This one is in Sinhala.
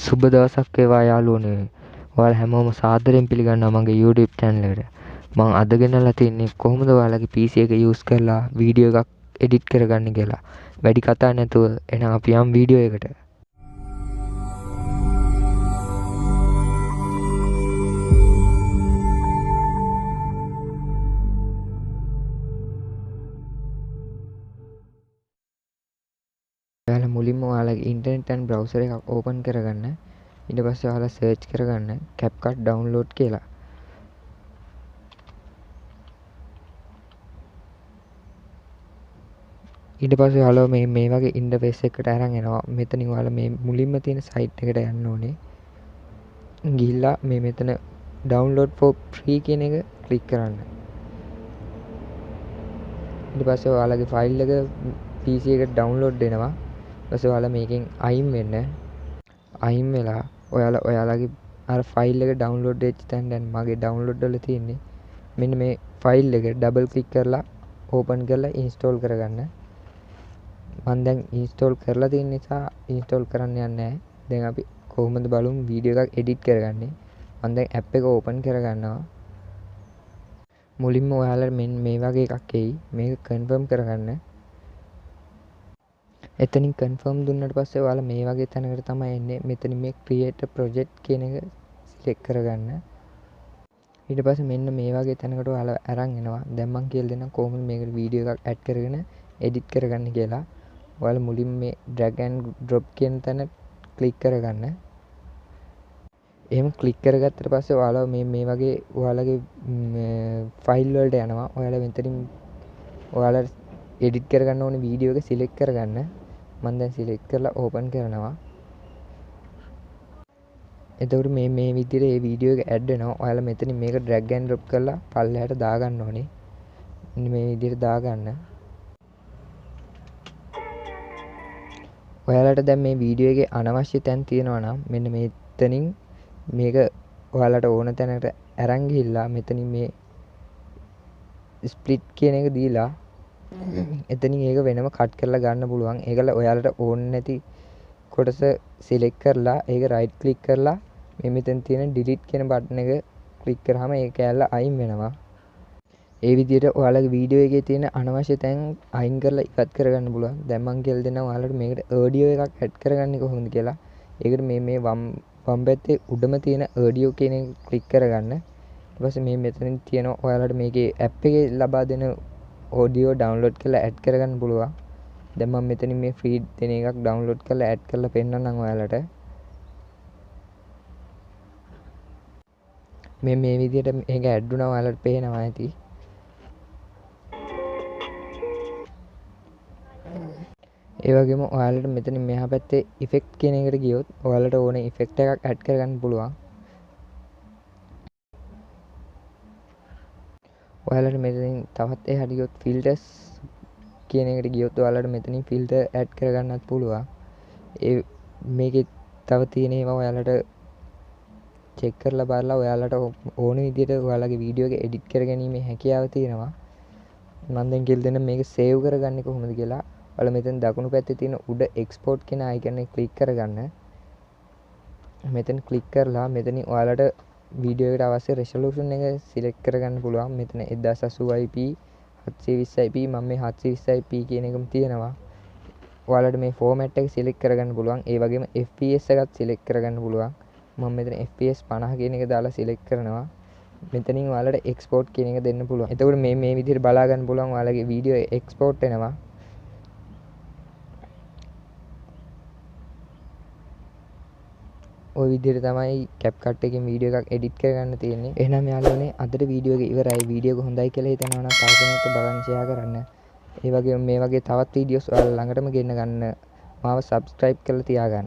සුබ දවසක් වේවා යාළුවනේ. ඔයාලා හැමෝම සාදරයෙන් පිළිගන්නවා මගේ YouTube channel එකට. මං අද ගෙනල්ලා තින්නේ කොහොමද ඔයාලගේ PC එක use කරලා වීඩියෝ එකක් එඩිට් කරගන්නේ කියලා. වැඩි කතා නැතුව එහෙනම් අපි යමු වීඩියෝ එකට. ඔයාලා මුලින්ම ඔයාලගේ ඉන්ටර්නෙට් ඇන්ඩ් බ්‍රවුසර් එකක් ඕපන් කරගන්න. ඊට පස්සේ ඔයාලා සර්ච් කරගන්න CapCut download කියලා. ඊට පස්සේ ඔයාලා මේ වගේ ඉන්ටර්ෆේස් එකකට අරන් එනවා. මෙතනින් ඔයාලා මේ මුලින්ම තියෙන සයිට් එකට යන්න ඕනේ. ගිහිල්ලා මේ මෙතන download for free කියන එක ක්ලික් කරන්න. ඊට පස්සේ ඔයාලගේ ෆයිල් එක PC එකට ඩවුන්ලෝඩ් වෙනවා. ඊට පස්සේ ඔයාලා මේකෙන් අයින් වෙන්න. අයින් වෙලා ඔයාලා ඔයාලගේ අර ෆයිල් එක ඩවුන්ලෝඩ් වෙච්ච තැන දැන් මගේ ඩවුන්ලෝඩ් වල තියෙන්නේ. මෙන්න මේ ෆයිල් එක ඩබල් ක්ලික් කරලා ඕපන් කරලා ඉන්ස්ටෝල් කරගන්න. මං දැන් ඉන්ස්ටෝල් කරලා තියෙන නිසා ඉන්ස්ටෝල් කරන්න යන්නේ නැහැ. දැන් අපි කොහොමද බලමු වීඩියෝ එකක් එඩිට් කරගන්නේ. මං දැන් ඇප් එක ඕපන් කරගන්නවා. මුලින්ම ඔයාලා මෙන්න මේ වගේ එකක් එයි. මේක කන්ෆර්ම් කරගන්න. එතනින් කන්ෆර්ම් දුන්නට පස්සේ ඔයාලා මේ වගේ තැනකට තමයි එන්නේ. මෙතනින් මේ ක්‍රියේට් අ ප්‍රොජෙක්ට් කියන එක සිලෙක්ට් කරගන්න. ඊට පස්සේ මෙන්න මේ වගේ තැනකට ඔයාලා අරන් එනවා. දැන් මං කියලා දෙන්නම් කොහොමද මේකට වීඩියෝ එකක් ඇඩ් කරගෙන එඩිට් කරගන්නේ කියලා. ඔයාලා මුලින්ම මේ ඩ්‍රැග් ඇන්ඩ් ඩ්‍රොප් කියන තැන ක්ලික් කරගන්න. එහෙම ක්ලික් කරගත්තට පස්සේ ඔයාලා මේ වගේ ඔයාලගේ ෆයිල් වලට යනවා. ඔයාලා මෙතනින් ඔයාලා එඩිට් කරගන්න ඕනේ වීඩියෝ එක සිලෙක්ට් කරගන්න. මම දැන් සිලෙක්ට් කරලා ඕපන් කරනවා. එතකොට මේ විදිහට මේ වීඩියෝ එක ඇඩ් වෙනවා. ඔයාලා මෙතනින් මේක ඩ්‍රැග් ඇන්ඩ් ඩ්‍රොප් කරලා පල්ලෙහාට දාගන්න ඕනේ. මෙන්න මේ විදිහට දාගන්න. ඔයාලට දැන් මේ වීඩියෝ එකේ අනවශ්‍ය තැන් තියෙනවා නම් මෙන්න මෙතනින් මේක ඔයාලට ඕන තැනකට අරන් ගිහිල්ලා මෙතනින් මේ ස්ප්ලිට් කියන එක දීලා එතනින් ඒක වෙනම කට් කරලා ගන්න පුළුවන්. ඒකල ඔයාලට ඕන නැති කොටස සිලෙක්ට් කරලා ඒක රයිට් ක්ලික් කරලා මේ මෙතන තියෙන ඩිලීට් කියන බටන් එක ක්ලික් කරාම ඒ කෑල්ල අයින් වෙනවා. ඒ විදිහට ඔයාලගේ වීඩියෝ එකේ තියෙන අනවශ්‍ය තැන් අයින් කරලා ඉවත් කරගන්න පුළුවන්. දැන් මං කියලා දෙන්නම් ඔයාලට මේකට ඔඩියෝ එකක් ඇඩ් කරගන්නේ කොහොමද කියලා. ඒකට මේ වම් පැත්තේ උඩම තියෙන ඔඩියෝ කියන එක ක්ලික් කරගන්න. ඊට පස්සේ මේ මෙතනින් තියෙන ඔයාලට මේකේ ඇප් එකේ ලබා දෙන ඔඩියෝ ඩවුන්ලෝඩ් කරලා ඇඩ් කරගන්න පුළුවන්. දැන් මම මෙතනින් මේ ෆ්‍රී දෙන එකක් ඩවුන්ලෝඩ් කරලා ඇඩ් කරලා පෙන්නන්නම් ඔයාලට. මේ විදිහට මේක ඇඩ් වුණා ඔයාලට පේනවා ඇති. ඒ වගේම ඔයාලට මෙතනින් මෙහා පැත්තේ ඉෆෙක්ට් කියන එකට ගියොත් ඔයාලට ඕන ඉෆෙක්ට් එකක් ඇඩ් කරගන්න පුළුවන්. ඔයාලට මෙතනින් තවත් එහාට ගියොත් ෆිල්ටර්ස් කියන එකට ගියොත් ඔයාලට මෙතනින් ෆිල්ටර් ඇඩ් කරගන්නත් පුළුවන්. ඒ මේකේ තව තියෙන ඒවා ඔයාලට චෙක් කරලා බලලා ඔයාලට ඕන විදිහට ඔයාලගේ වීඩියෝ එක එඩිට් කරගැනීමේ හැකියාව තියෙනවා. මම දැන් කියලා දෙන්නම් මේක සේව් කරගන්නේ කොහොමද කියලා. ඔයාලා මෙතන දකුණු පැත්තේ තියෙන උඩ එක්ස්පෝර්ට් කියන අයිකන් එක ක්ලික් කරගන්න. මෙතන ක්ලික් කරලා මෙතනින් ඔයාලට වීඩියෝ එකට අවශ්‍ය රෙසොලූෂන් එක සිලෙක්ට් කරගන්න පුළුවන්. මෙතන 1080p 720p මම මේ 720p කියන එකම තියෙනවා. ඔයාලට මේ ෆෝමැට් එක සිලෙක්ට් කරගන්න පුළුවන්. ඒ වගේම FPS එකත් සිලෙක්ට් කරගන්න පුළුවන්. මම මෙතන FPS 50 කියන එක දාලා සිලෙක්ට් කරනවා. මෙතනින් ඔයාලට එක්ස්පෝර්ට් කියන එක දෙන්න පුළුවන්. එතකොට මේ විදිහට බලා ගන්න පුළුවන් ඔයාලගේ වීඩියෝ එක්ස්පෝර්ට් වෙනවා. ඔය විදිහට තමයි CapCut එකෙන් වීඩියෝ එකක් එඩිට් කරගන්න තියෙන්නේ. එහෙනම් යාළුවනේ අදට වීඩියෝ එක ඉවරයි. වීඩියෝ එක හොඳයි කියලා හිතනවා නම් තව කෙනෙක්ට බලන්න ෂෙයා කරන්න. ඒ වගේම මේ වගේ තවත් වීඩියෝස් ඔයාලා ළඟටම ගෙන්න ගන්න මාව සබ්ස්ක්‍රයිබ් කරලා තියාගන්න.